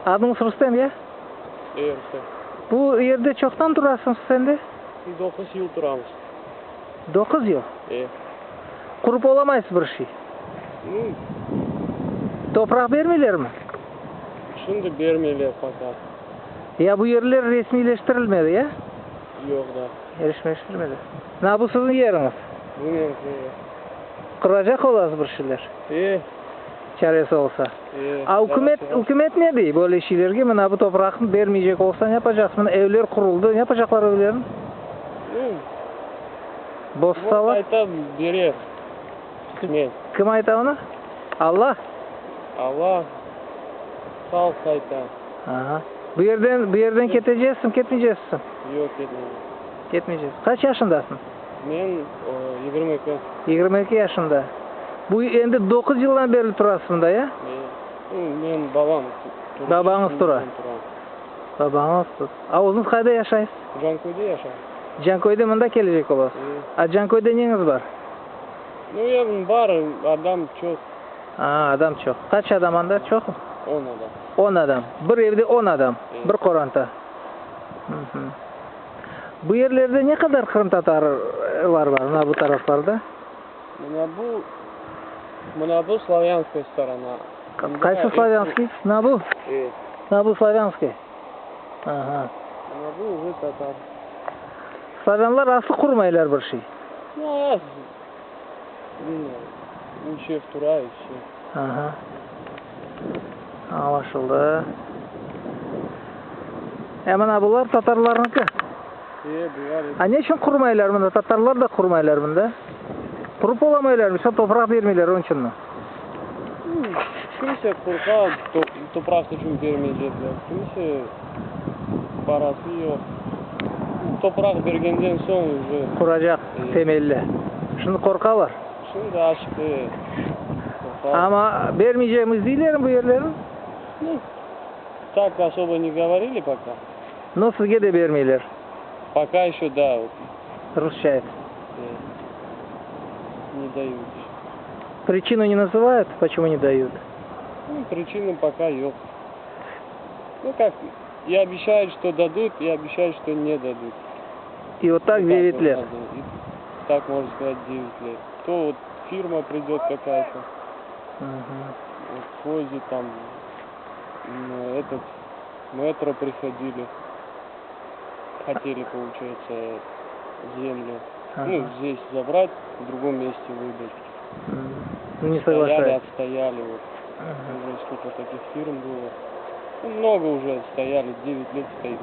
Adıñız Rustem, ya? Rustem. Bu yerde çoqtan turasıñız sen de? 9 yıl turamız. 9 yıl? Qurıp olamaysız bir şey? Topraq bermeylermi? Şimdi bermeyler пока. Ya bu yerler resmiyleştirilmedi, ya? Yoq da. Resmiyleştirilmedi. Mına bu siziñ yeriñiz? Bu menim. Quracaq olasız bir şeyler? Çaresi olsa. A ükümet ne dey böyle şeylerge? Mına bu topraqnı bermeycek olsa, ne yapacaqsız? Mına evler quruldı, ne yapacaqlar evlerni? Bozsalar? Ayta berer. Kim ayta onı? Alla? Alla. Halq ayta. Aha. Bu yerden ketecesiñ, ketmeycesiñ? Yoq, ketmeycem. Ketmeycesiñ. Qaç yaşındasıñ? Men 22. 22 yaşında. Bu endi 9 yıldan berli turasıñ mında, ya? Men babam tura. Babañız tura. Babañız tura. A özüñiz qayda yaşaysız? Canköyde yaşayım. Canköyde mında kelecek olasız? A Canköyde neñiz bar? Nu, evim bar, adam çoq. A, adam çoq. Qaç adam anda? Çoqmı? 10 adam. 10 adam. Bir evde 10 adam. Bir qoranta. Bu yerlerde ne qadar qırımtatarlar bar, mına bu taraflarda? Mına bu slavyanskaya storona. Qaysı slavyanskiy? Mına bu? Mına bu slavyanskiy. Aha. Mına bu уже tatar. Slavyanlar aslı qurmaylar bir şey. Nu, az. Üç ev tura, и все. Aha. Añlaşıldı. Mına bular tatarlarnıñki. Bular. A ne içün qurmaylar mında? Tatarlar da qurmaylar mında. Qurıp olamaylar, misal topraq bermeyler, onıñ içünmi? Kimse qorqa, topraq içün bermeycekler. Kimse parası yoq. Topraq bergenden soñ уже. Quracaq temelli. Şimdi qorqalar. Şimdi açıq, qorqa. Amma bermeycegimiz deylermi bu yerlerni? Nu, так особо не говорили пока. Но sizge de bermeyler. Пока еще да. Rusça ayt. Не дают. Причину не называют, почему не дают? Ну, причины пока yoq. Ну как, и обещают, что дадут, и обещают, что не дадут. И вот так И 9 так лет. Вот, и так, можно сказать, 9 лет. То вот фирма придет какая-то, вот возит там, этот, метро приходили, хотели, получается, землю. Ну, здесь забрать, в другом месте выдать. Не Стояли, соглашаются. отстояли, вот. Уже сколько таких фирм было. Ну, много уже отстояли, 9 лет стоит.